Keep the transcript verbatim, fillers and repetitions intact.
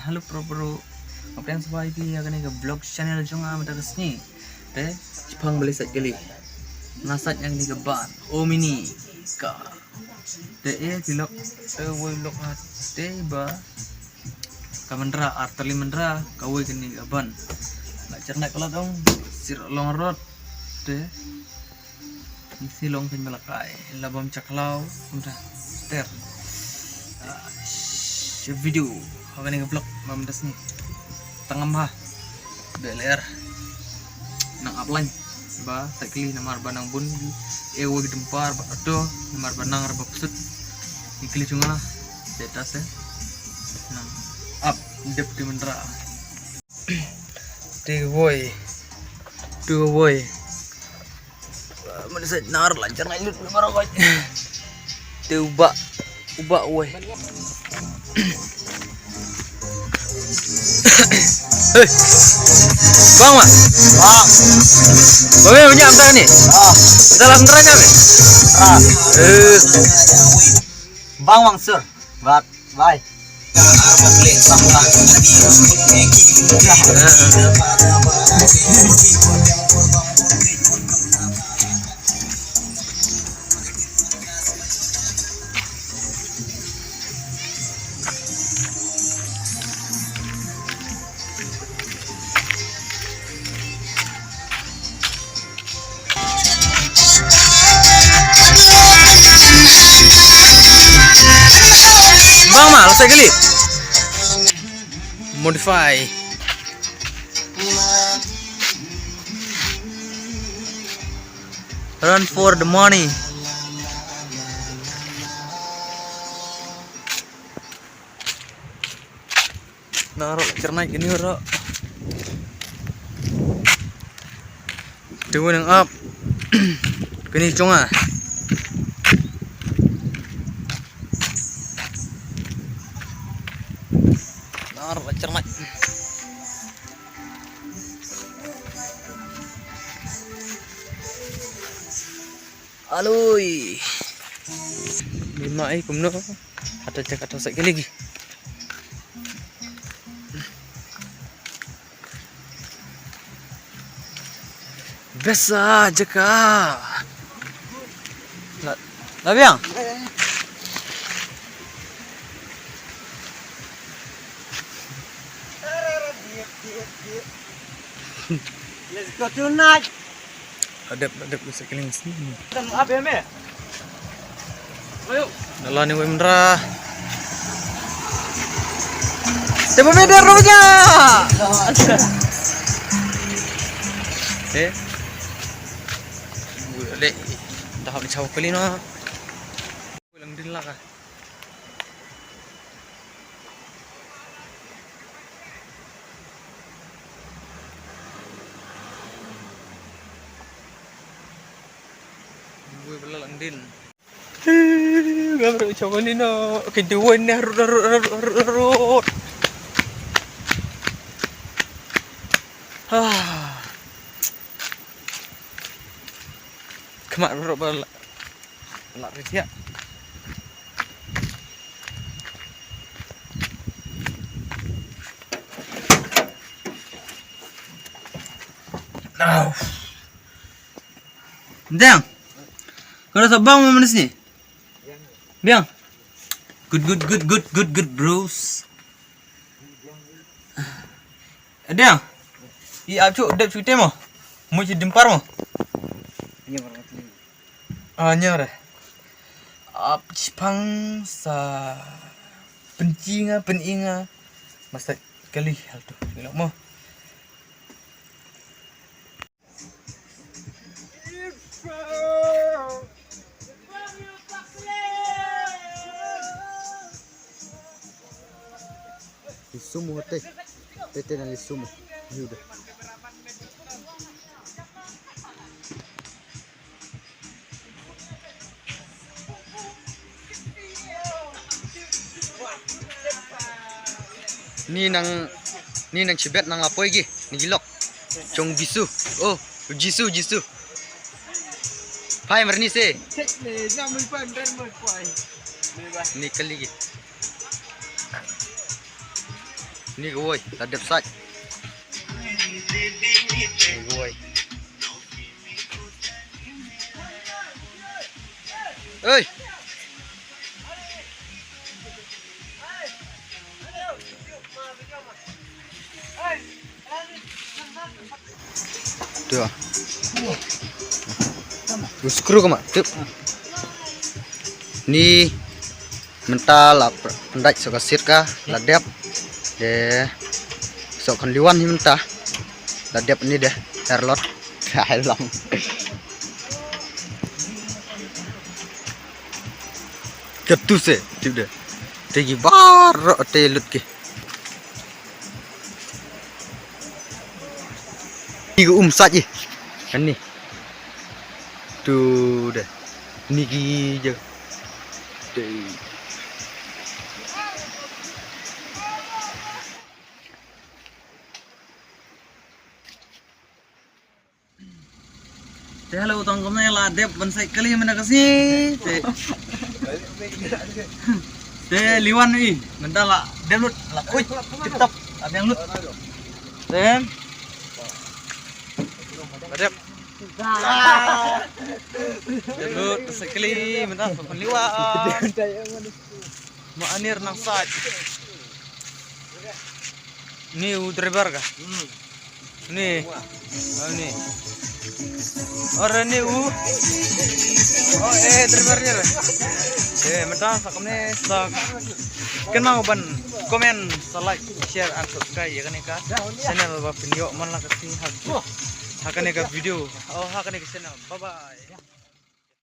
Hello bro bro. Nga pdiang sngewbha ïa phi ïa kane ka vlog channel jong nga mynta ka sngi. Te shipang balei sait kali. Nga sait ïa kane ka ban. Omni ka. Te e ki lok. Te woi lok ha te ba. Ka mynra ar tylli mynra kawei kane ka ban. La chernai ka la dong. Sir long rot. Te. Ngi long pyn ba la kai la bam chaklaw kumta ter. Ah, shi video ha kane ka vlog bam das ni. Tangam ha. Beler. Nang upline ba sakli namar ba nang bun e wog dempar ba ato namar ba nang rba psut. Ikli chunga. Data se. Nang up dep di mendra. Te woi. Te woi. Mana sa nar lancar ngai lut mara woi. Te uba. Uba woi. Hei. Bang ma. Bang. Bang ya punya amtang ni. Ah. Dalam neraka ni. Ah. Eh. Bang Mansur. Bye. Bye. Bang ma, lasa kali. Modify. Run for the money. Naro chernai kini ro. Tiwin up. Kini chunga. Naro chernai. Aloi. Bima ai kumno. Ata cek ata sek lagi. Besa jaka. La, la biang. Let's go tonight. Adep, adep, bisa keling sini. Tang apa ya, me? Ayo. Dalam ni, Wimra. Siapa beda rohnya? Eh. Boleh. Dah habis cawa kali no. Lang din lah kah. Gue bela lang din. Gambar ucap ni no. Kedua ni harut harut harut harut harut. Ah. Kemak harut bela. Lak rejek. Au. Dang. Kau dah sabang mana sini? Biang. Good, good, good, good, good, good, bros. Adang. I ap chuk dep chuk te mo. Mu chi dimpar mo. Ah, nyar. Ap chipang sa pencinga peninga. Masa kali hal tu. Ilok mo. Lisumu hate. Tete na lisumu. Yuda. Ni nang, ni nang chibet nang lapoi gi, ni gilok. Chong Jisu. Oh, Jisu, Jisu. Phai marni se. Ni kali gi. Ni kawei, la dep sait. Ni kawei. Oi. Tu. Tu skru ka ma. Tu. Ni mynta la pr-, pyndait sa ka siat ka, la dep. De sa kan liwan hi mynta. La dep ni de. Herlot. Hai lang. Ka tu se, tu de. Te ki baroh te lut ki. Ki um sait i. Ani. Tu de. Ni ki je. Te. Te hello tong kumne la dep ban sait kali mynta ka sngi. Te. Te liwan i mynta la dep lut la kuit tip top la biang lut. Te. La dep. Dep lut sait kali mynta sa pynliwan. Ma anir nang sait. Ni u driver ka? Ni. Oh, ni. Ora ni u. Oh, eh, driver ni. Eh, mynta sa kumne sa. Kynmaw ban comment, sa like, share and subscribe ïa kane ka channel ba phin ïoh man la ka sngi ha, ha kane ka video. Oh, ha kane ka channel. Bye bye.